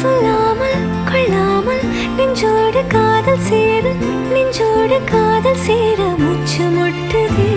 சொல்லாமல் கொள்ளாமல் நெஞ்சோடு காதல் சேர, நெஞ்சோடு காதல் சேர மூச்சு முட்டுதே.